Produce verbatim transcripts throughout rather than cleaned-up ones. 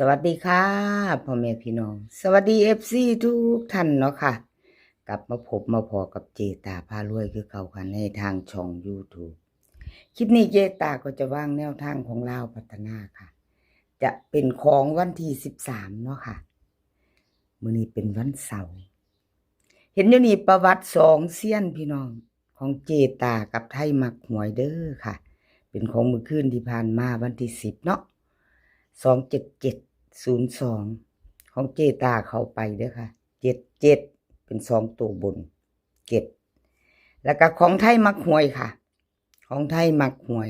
สวัสดีค่ะ พ่อแม่พี่น้อง สวัสดี เอฟซี ทุกท่านเนาะค่ะ กลับมาพบมาพ้อกับเจตาพารวยคือเก่าค่ะ ในทางช่อง YouTube คลิปนี้เจตาก็จะวางแนวทางของลาวพัฒนาค่ะ จะเป็นของวันที่ สิบสาม เนาะค่ะ มื้อนี้เป็นวันเสาร์ เห็นอยู่นี่ประวัติสองเซียนพี่น้อง ของเจตากับไทยมักหวยเด้อค่ะ เป็นของมื้อคืนที่ผ่านมาวันที่ สิบ เนาะ สองเจ็ดเจ็ดศูนย์สอง ของเจตาเข้าไปเด้อค่ะ เจ็ดเจ็ด เป็นสองตัวบน เจ็ด แล้วก็ของไทยมักหวยค่ะ ของไทยมักหวย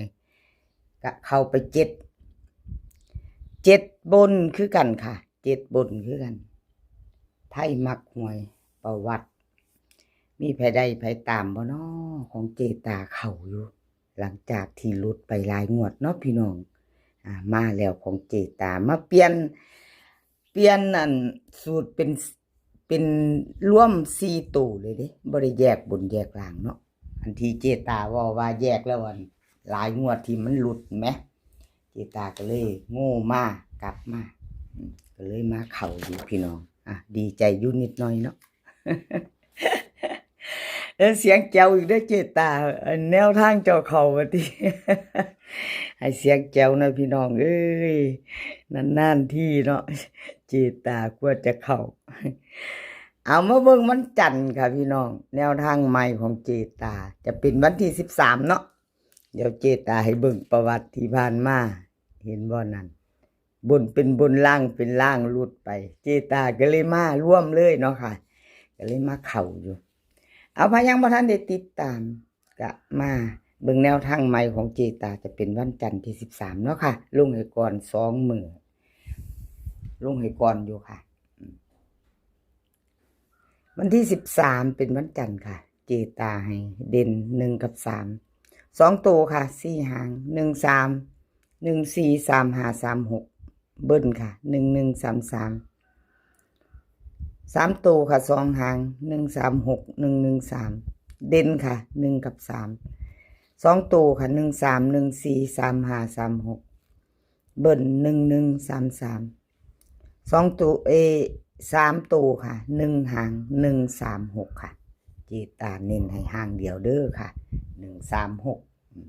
ก็เข้าไปเจ็ด เจ็ดบนคือกันค่ะ เจ็ดบนคือกัน ไทยมักหวยประวัติ มีไผได้ไผตามบ่น้อ ของเจตาเข้าอยู่ หลังจากที่หลุดไปหลายงวดเนาะพี่น้อง อ่า มาแล้วของเจตา มาเปลี่ยน เปลี่ยนอันสูตรเป็น เป็นรวมสี่ตัวเลยเด้ บ่ได้แยกบนแยกล่างเนาะ อันที่เจตาเว้าว่าแยกแล้วอันหลายงวดที่มันหลุดแหม เจตาก็เลยโง่มากลับมา อืม ก็เลยมาเข้าอยู่พี่น้อง อ่ะ ดีใจอยู่นิดหน่อยเนาะ เออ เสียงแจ๋วอีกเด้อเจตา อันแนวทางเจ้าเข้าว่าติ ให้เสียงแจ๋วหน่อยพี่น้องเอ้ย นานๆทีเนาะ เจตากว่าจะเข้า เอามาเบิ่งวันจันทร์ค่ะพี่น้อง แนวทางใหม่ของเจตา จะเป็นวันที่ สิบสาม เนาะ เดี๋ยวเจตาให้เบิ่งประวัติที่ผ่านมา เห็นบ่นั่น บนเป็นบน ล่างเป็นล่าง หลุดไป เจตาก็เลยมารวมเลยเนาะค่ะ ก็เลยมาเข้าอยู่ เอา ไผยังบ่ทันได้ติดตาม ก็มาเบิ่งแนวทางใหม่ของเจตา จะเป็นวันจันทร์ที่ สิบสาม เนาะค่ะ ลงให้ก่อนสองมื้อ ลงให้ก่อนอยู่ค่ะ อืม วันที่ สิบสาม เป็นวันจันทร์ค่ะ เจตาให้เด่น หนึ่ง กับ สาม สองตัวค่ะ สี่ หาง หนึ่ง สาม หนึ่ง สี่ สาม ห้า สาม หก เบิ้ลค่ะ หนึ่ง หนึ่ง สาม สาม สาม ตัวค่ะ สอง หาง หนึ่ง สาม หก หนึ่ง หนึ่ง สาม เด่นค่ะ หนึ่ง กับ สาม สอง ตัวค่ะ หนึ่ง สาม หนึ่ง สี่ สาม ห้า สาม หก เบิ้ล หนึ่ง หนึ่ง สาม สาม สอง ตัว เอ สาม ตัวค่ะ หนึ่ง หาง หนึ่ง สาม หก ค่ะ เจตาเน้นให้หางเดียวเด้อค่ะ หนึ่ง สาม หก อืม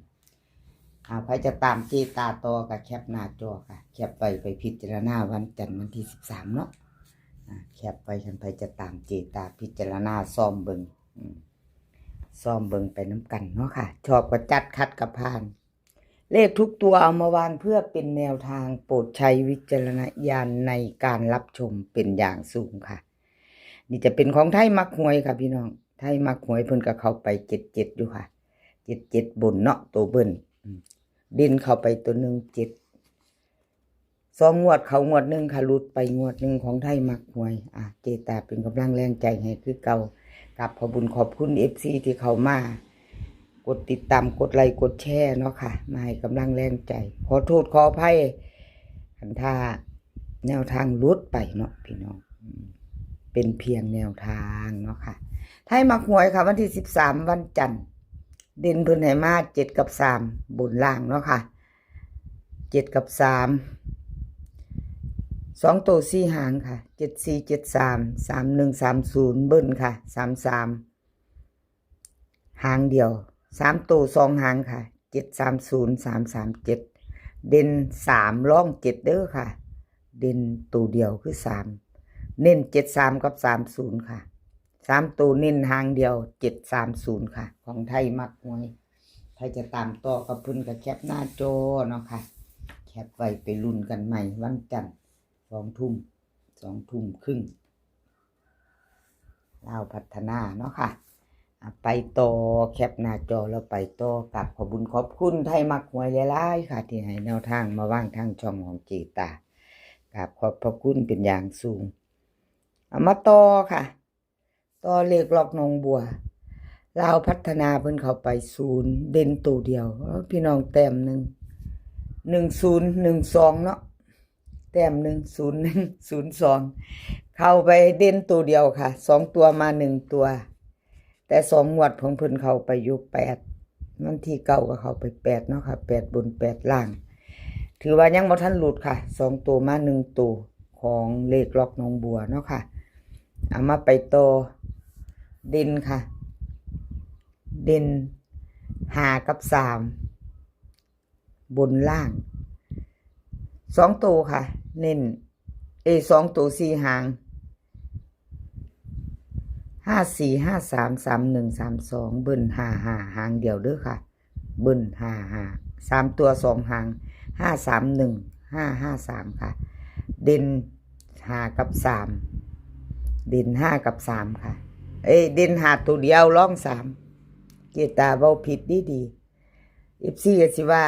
อ่า ไผจะตามเจตาต่อก็แคปหน้าจอค่ะ แคปไว้ไปพิจารณาวันจันทร์วันที่ สิบสาม เนาะ อ่า แคปไว้ คันไผจะตามเจตาพิจารณาซ่อมเบิ่ง อืม ซ่อมเบิ่งไปนำกันเนาะค่ะ ชอบก็จัด ขัดก็ผ่าน เลขทุกตัวเอามาวางเพื่อเป็นแนวทาง โปรดใช้วิจารณญาณในการรับชมเป็นอย่างสูงค่ะ นี่จะเป็นของไทยมักหวยค่ะพี่น้อง ไทยมักหวยเพิ่นก็เข้าไป เจ็ดเจ็ด อยู่ค่ะ เจ็ดเจ็ด บนเนาะ ตัวเบิ้ล อืม เด่นเข้าไปตัวหนึ่ง เจ็ด สองงวดเข้างวดหนึ่งค่ะ หลุดไปงวดหนึ่งของไทยมักหวย อ่ะ เจตาเป็นกำลังแรงใจให้คือเก่า กับขอบบุญขอบคุณ เอฟซี ที่เข้ามา กดติดตาม กดไลค์ กดแชร์เนาะค่ะ มาให้กำลังแรงใจ ขอโทษขออภัย คันถ้าแนวทางหลุดไปเนาะพี่น้อง อืม เป็นเพียงแนวทางเนาะค่ะ ไทยมักหวยค่ะ วันที่ สิบสาม วันจันทร์ เด่นเพิ่นให้มา เจ็ด กับ สาม บนล่างเนาะค่ะ เจ็ด กับ สาม สอง ตัว สี่ หางค่ะ เจ็ด สี่ เจ็ด สาม สาม หนึ่ง สาม ศูนย์ เบิ้ลค่ะ สาม สาม หางเดียว สาม ตัว สอง หางค่ะ เจ็ด สาม ศูนย์ สาม สาม เจ็ด เด่น สาม รอง เจ็ด เด้อค่ะ เด่นตัวเดียวคือ สาม เน้น เจ็ด สาม กับ สาม ศูนย์ ค่ะ สาม ตัวเน้นหางเดียว เจ็ด สาม ศูนย์ ค่ะ ของไทยมักหวย ไผจะตามต่อกับเพิ่นก็แคปหน้าจอเนาะค่ะ แคปไว้ไปลุ้นกันใหม่วันจันทร์ สองทุ่ม สองทุ่มครึ่ง ลาวพัฒนาเนาะค่ะ อ่ะ ไปต่อ แคปหน้าจอแล้วไปต่อ กับขอบบุญขอบคุณไทยมักหวยหลายๆค่ะ ที่ให้แนวทางมาวางทางช่องของเจตา กับขอบพระคุณเป็นอย่างสูง เอามาต่อค่ะ ต่อเลขล็อกหนองบัว ลาวพัฒนาเพิ่นเข้าไปศูนย์ เด่นตัวเดียว เออ พี่น้องแต้มหนึ่ง หนึ่งศูนย์ หนึ่งสอง เนาะ แต้มหนึ่ง ศูนย์หนึ่ง ศูนย์สอง เข้าไปเด่นตัวเดียวค่ะ สองตัวมาหนึ่งตัว แต่สองงวดของเพิ่นเข้าไปอยู่แปด วันที่เก้าก็เข้าไปแปดเนาะค่ะ แปดบนแปดล่าง ถือว่ายังบ่ทันหลุดค่ะ สองตัวมาหนึ่งตัวของเลขล็อกหนองบัวเนาะค่ะ เอามาไปต่อ เด่นค่ะ เด่นห้ากับสาม บนล่าง สองตัวค่ะ เน้น เอ สองตัวสี่หาง ห้าสี่ ห้าสาม สามหนึ่ง สามสอง เบิ้ลห้าห้า หางเดียวเด้อค่ะ เบิ้ลห้าห้า สามตัวสองหาง ห้าสามหนึ่ง ห้าห้าสาม ค่ะ เด่นห้ากับสาม เด่นห้ากับสามค่ะ เอ้ย เด่นห้าตัวเดียว รองสาม เจตาเว้าผิดดีดี เอฟซี ก็สิว่า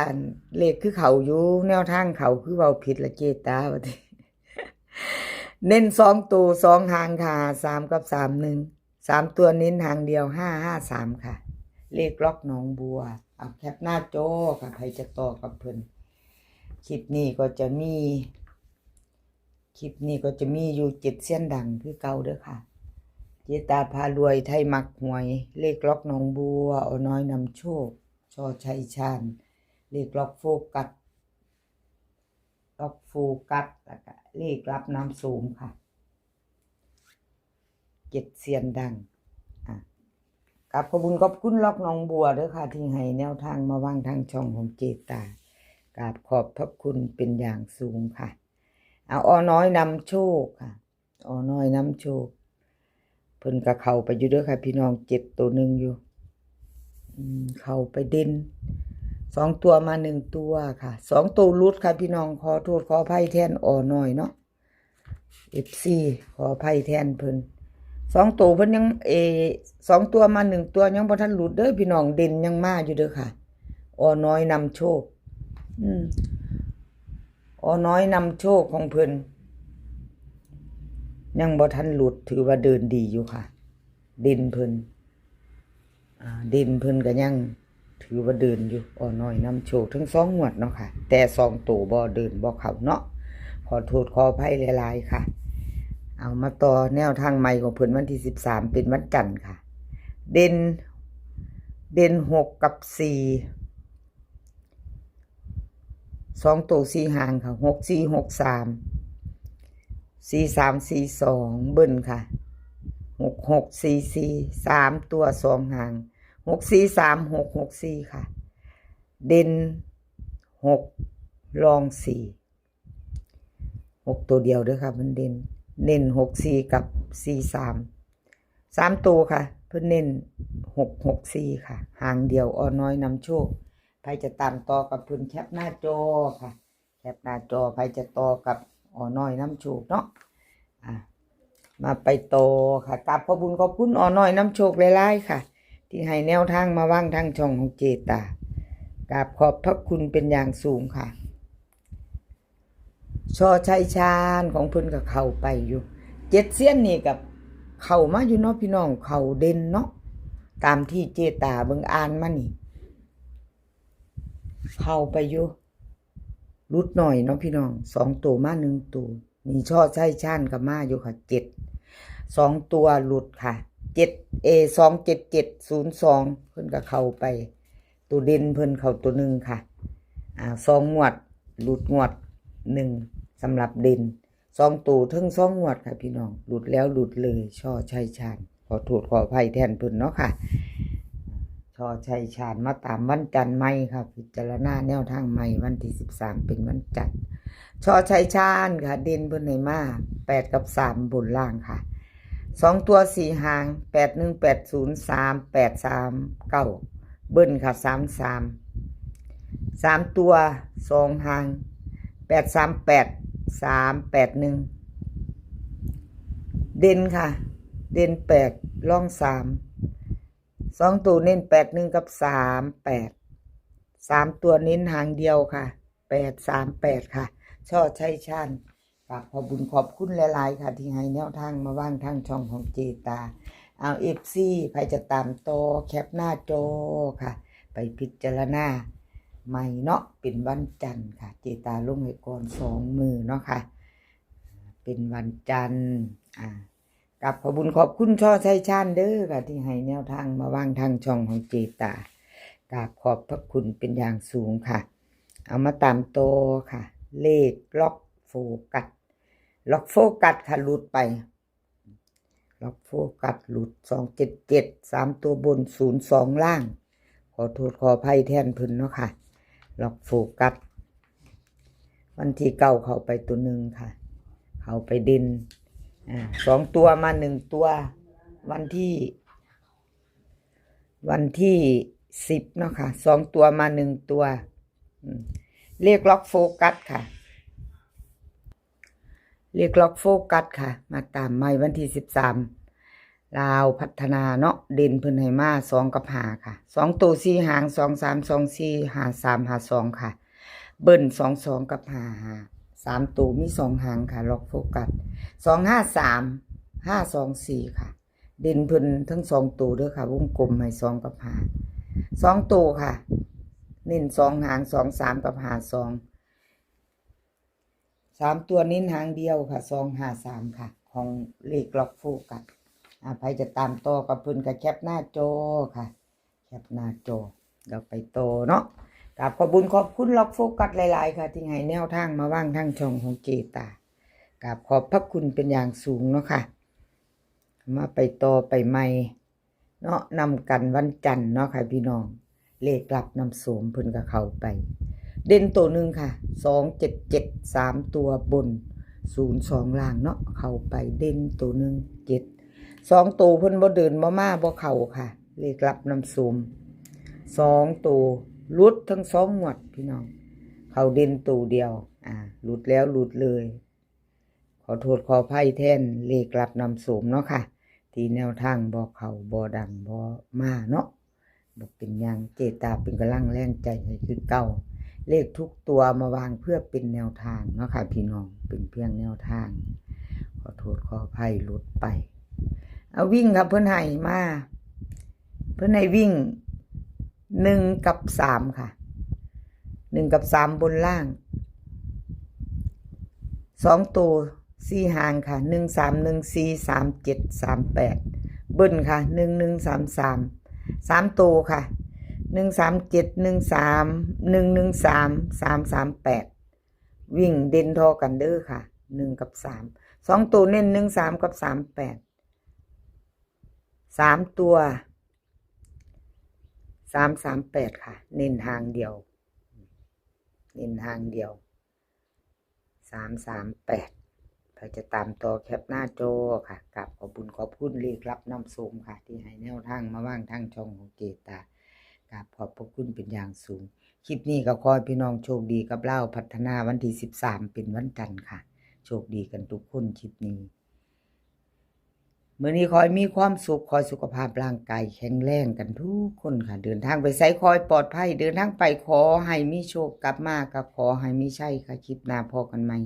เลขคือเขาอยู่ แนวทางเขาคือเว้าผิดละเจตา ว่าติ เน้นสองตัวสองหางค่ะ สามกับสามหนึ่ง สามตัวเน้นหางเดียว ห้าห้าสาม ค่ะ เลขล็อกหนองบัว เอาแคปหน้าจอค่ะ ใครจะต่อกับเพิ่น คลิปนี้ก็จะมี คลิปนี้ก็จะมีอยู่เจ็ดเซียนดังคือเก่าเด้อค่ะ เจตาพารวย ไทยมักหวย เลขล็อกหนองบัว ออน้อยนำโชค ชอชัยชาญ เลขล็อกโฟกัส ล็อกโฟกัส แล้วก็เลขลับน้ำโสมค่ะ เจ็ดเซียนดัง อ่ะ กราบขอบคุณขอบคุณล็อกหนองบัวเด้อค่ะ ที่ให้แนวทางมาวางทางช่องของเจตา กราบขอบพระคุณเป็นอย่างสูงค่ะ เอาออน้อยนำโชคค่ะ ออน้อยนำโชค เพิ่นก็เข้าไปอยู่เด้อค่ะ พี่น้อง เจ็ดตัวหนึ่งอยู่ อืม เข้าไปเด่น สองตัวมาหนึ่งตัวค่ะ สองตัวหลุดค่ะ พี่น้อง ขอโทษขออภัยแทนออน้อยเนาะ เอฟซี ขออภัยแทนเพิ่น สองตัวเพิ่นยัง เอ สองตัวมาหนึ่งตัวยังบ่ทันหลุดเด้อพี่น้อง เด่นยังมาอยู่เด้อค่ะ ออน้อยนำโชค อืม ออน้อยนำโชคของเพิ่น ยังบ่ทันหลุด ถือว่าเดินดีอยู่ค่ะ เด่นเพิ่น อ่า เด่นเพิ่นก็ยังถือว่าเดินอยู่ ออน้อยนำโชคทั้งสองงวดเนาะค่ะ แต่สองตัวบ่เดินบ่เข้าเนาะ ขอโทษขออภัยหลายๆค่ะ เอามาต่อแนวทางใหม่ของเพิ่นวันที่สิบสาม เป็นวันจันทร์ค่ะ เด่น เด่นหกกับสี่ สองตัวสี่หางค่ะ หกสี่หกสาม สี่สามสี่สอง เบิ้ลค่ะ หกหกสี่สี่ สามตัวสองหาง หกสี่สาม หกหกสี่ค่ะ เด่นหก รองสี่ หกตัวเดียวเด้อค่ะ เพิ่นเด่น เน้นหกสี่กับสี่สาม สามตัวค่ะ เพิ่นเน้นหกหกสี่ค่ะ หางเดียว ออน้อยนำโชค ใครจะตามต่อกับเพิ่นแคปหน้าจอค่ะ แคปหน้าจอ ใครจะต่อกับออน้อยนำโชคเนาะ อ่ะ มาไปต่อค่ะ กราบขอบคุณขอบคุณออน้อยนำโชคหลายๆค่ะ ที่ให้แนวทางมาวางทางช่องของเจตา กราบขอบพระคุณเป็นอย่างสูงค่ะ ชอชัยชาญของเพิ่นก็เข้าไปอยู่ เจ็ดเซียนนี่กับเข้ามาอยู่เนาะพี่น้อง เข้าเด่นเนาะ ตามที่เจตาเบิ่งอ่านมานี่ เข้าไปอยู่ หลุดหน่อยเนาะพี่น้อง สองตัวมาหนึ่งตัว นี่ชอชัยชาญก็มาอยู่ค่ะ เจ็ด สองตัวหลุดค่ะ เจ็ด เอ สองเจ็ดเจ็ดศูนย์สอง เพิ่นก็เข้าไป ตัวเด่นเพิ่นเข้าตัวหนึ่งค่ะ อ่า สองงวด หลุดงวดหนึ่ง สำหรับเด่น สองตัวทั้งสองงวดค่ะพี่น้อง หลุดแล้วหลุดเลย ชอชัยชาญ ขอโทษขออภัยแทนเพิ่นเนาะค่ะ ชอชัยชาญมาตามวันจันทร์ใหม่ค่ะ พิจารณาแนวทางใหม่วันที่สิบสาม เป็นวันจันทร์ ชอชัยชาญค่ะ เด่นเพิ่นให้มา แปดกับสาม บนล่างค่ะ สองตัวสี่หาง แปดหนึ่ง แปดศูนย์ สามแปด สามเก้า เบิ้ลค่ะ สามสาม สามตัวสองหาง แปดสามแปด สามแปดหนึ่ง เด่นค่ะ เด่นแปด รองสาม สองตัวเน้นแปดหนึ่งกับสามแปด สามตัวเน้นหางเดียวค่ะ แปดสามแปด ค่ะ ชอชัยชาญ กราบขอบบุญขอบคุณหลายๆค่ะ ที่ให้แนวทางมาวางทางช่องของเจตา เอา เอฟซี ใครจะตามต่อแคปหน้าจอค่ะ ไปพิจารณาใหม่เนาะ เป็นวันจันทร์ค่ะ เจตาลงให้ก่อนสองมื้อเนาะค่ะ เป็นวันจันทร์ อ่า กราบขอบบุญขอบคุณชอชัยชาญเด้อค่ะ ที่ให้แนวทางมาวางทางช่องของเจตา กราบขอบพระคุณเป็นอย่างสูงค่ะ เอามาตามต่อค่ะ เลขล็อกโฟกัส ล็อกโฟกัสค่ะ หลุดไป ล็อกโฟกัสหลุด สองเจ็ดเจ็ด สามตัวบน ศูนย์สองล่าง ขอโทษขออภัยแทนเพิ่นเนาะค่ะ ล็อกโฟกัส วันที่เก้าเข้าไปตัวหนึ่งค่ะ เข้าไปเด่น อ่า สองตัวมาหนึ่งตัว วันที่ วันที่สิบเนาะค่ะ สองตัวมาหนึ่งตัว อืม เลขล็อกโฟกัสค่ะ เลขล็อกโฟกัสค่ะ มาตามใหม่วันที่สิบสาม ลาวพัฒนาเนาะ เด่นเพิ่นให้มาสองกับห้าค่ะ สองตัวสี่หาง สองสาม สองสี่ ห้าสาม ห้าสองค่ะ เบิ้ล สองสอง กับ ห้าห้า สามตัวมีสองหางค่ะ ล็อกโฟกัส สองห้าสาม ห้าสองสี่ค่ะ เด่นเพิ่นทั้งสองตัวเด้อค่ะ วงกลมให้สองกับห้า สองตัวค่ะ เน้นสองหาง สองสาม กับ ห้าสอง สามตัวเน้นหางเดียวค่ะ สองห้าสามค่ะ ของเลขล็อกโฟกัส อ่า ใครจะตามต่อกับเพิ่นก็แคปหน้าจอค่ะ แคปหน้าจอ เราไปต่อเนาะ กราบขอบบุญขอบคุณล็อกโฟกัสหลายๆค่ะ ที่ให้แนวทางมาวางทางช่องของเจตา กราบขอบพระคุณเป็นอย่างสูงเนาะค่ะ มาไปต่อไปใหม่เนาะ นำกันวันจันทร์เนาะค่ะพี่น้อง เลขลับน้ำโสมเพิ่นก็เข้าไป เด่นตัวหนึ่งค่ะ สองเจ็ดเจ็ด สามตัวบน ศูนย์สองล่างเนาะ เข้าไปเด่นตัวหนึ่ง เจ็ด สองตัวเพิ่นบ่เดินบ่มาบ่เข้าค่ะ เลขลับน้ำโสม สองตัวหลุดทั้งสองงวดพี่น้อง เข้าเด่นตัวเดียว อ่า หลุดแล้วหลุดเลย ขอโทษขออภัยแทนเลขลับน้ำโสมเนาะค่ะ ที่แนวทางบ่เข้าบ่ดังบ่มาเนาะ บ่เป็นหยัง เจตาเป็นกำลังแรงใจให้คือเก่า เลขทุกตัวมาวางเพื่อเป็นแนวทางเนาะค่ะพี่น้อง เป็นเพียงแนวทาง ขอโทษขออภัยหลุดไป เอาวิ่งค่ะ เพิ่นให้มา เพิ่นให้วิ่งหนึ่งกับสามค่ะ หนึ่งกับสามบนล่าง สองตัวสี่หางค่ะ หนึ่งสาม หนึ่งสี่ สามเจ็ด สามแปด เบิ้ลค่ะ หนึ่งหนึ่ง สามสาม สามตัวค่ะ หนึ่งสามเจ็ด หนึ่งสาม หนึ่งหนึ่งสาม สามสามแปด วิ่งเด่นท่อกันเด้อค่ะ หนึ่งกับสาม สองตัวเน้น หนึ่งสาม กับ สามแปด สามตัว สามสามแปดค่ะ เน้นหางเดียว เน้นหางเดียว สามสามแปด ใครจะตามต่อแคปหน้าจอค่ะ กราบขอบบุญขอบคุณเลขลับน้ำโสมค่ะ ที่ให้แนวทางมาวางทางช่องของเจตา กราบขอบพระคุณเป็นอย่างสูง คลิปนี้ก็ขอให้พี่น้องโชคดีกับลาวพัฒนาวันที่สิบสามเป็นวันจันทร์ค่ะ โชคดีกันทุกคนคลิปนี้ มื้อนี้ขอให้มีความสุข ขอให้สุขภาพร่างกายแข็งแรงกันทุกคนค่ะ เดินทางไปไสขอให้ปลอดภัย เดินทางไปขอให้มีโชค กลับมาก็ขอให้มีชัยค่ะ คลิปหน้าพ้อกันใหม่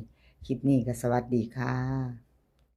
คลิปนี้ก็สวัสดีค่ะ